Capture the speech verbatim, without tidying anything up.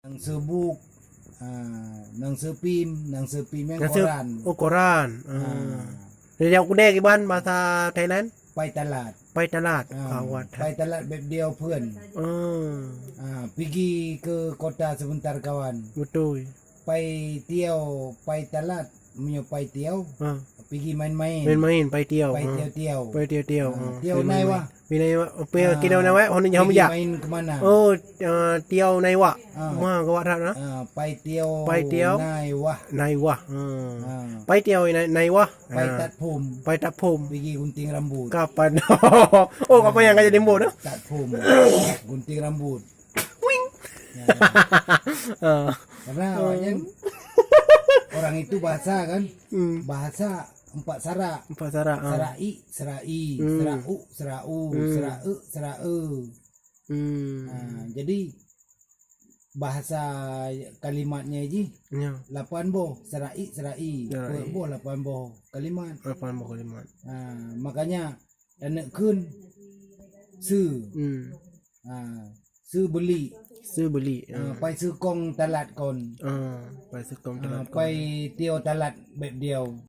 Nang seubuk, ah, nang seupim, nang seupim nyang Nang seu- koran. Oh, koran. Ah. Ah. Jadi, jak keudè kiban bahasa Thailand? Pai talat. Pai talat. Ah, Kawat. Pai talat bèk diau pheuen. Ah. Ah, pigi ke kota sebentar kawan. Betul. Pai tiau, pai talat, meunyoe pai tiau, Ah. pigi main-main. Main-main, pai tiau. Pai Ah. tiau-tiau. Pai tiau-tiau. Ah, Ah. tiau Main-main. nai wah. Pai nai wah. Apa Ah, tiau nai wah? Hana nyawa pigi mejak. Main ke mana? Oh, ah, tiau nai wah. Ah. Wah, gawat that, nah. Ah, pai tiau Pai tiau. nai wah. Nai wah. Ah. Ah. Pai tiau nai, nai wah. Pai Ah. tat phom. Pai tat phom. Pigi gunting rambut. Kapan? Oh, kapan yang kaya dembok tu? Tat phom. Gunting rambut. Wing. Ya. Ah. Karena Oh. awaknya orang itu bahasa kan, Hmm. bahasa empat sarak. Empat sarak, ah. Sarak i, sarak i, Hmm. sarak u, sarak u, Hmm. sarak e, sarak e. Hmm. Ha, jadi bahasa kalimatnya ji Ya. lapan boh, sarak i, sarak i. Sarak Peuet i. boh, lapan boh kalimat. Lapan boh kalimat. Ha, makanya aneuk kheun seu. Hmm. Ha, seu beli. Seu beli. Ha, Ah. pai seukong talat kon. Ah, pai seukong Ha, talat kon. pai tiau talat bèk diau.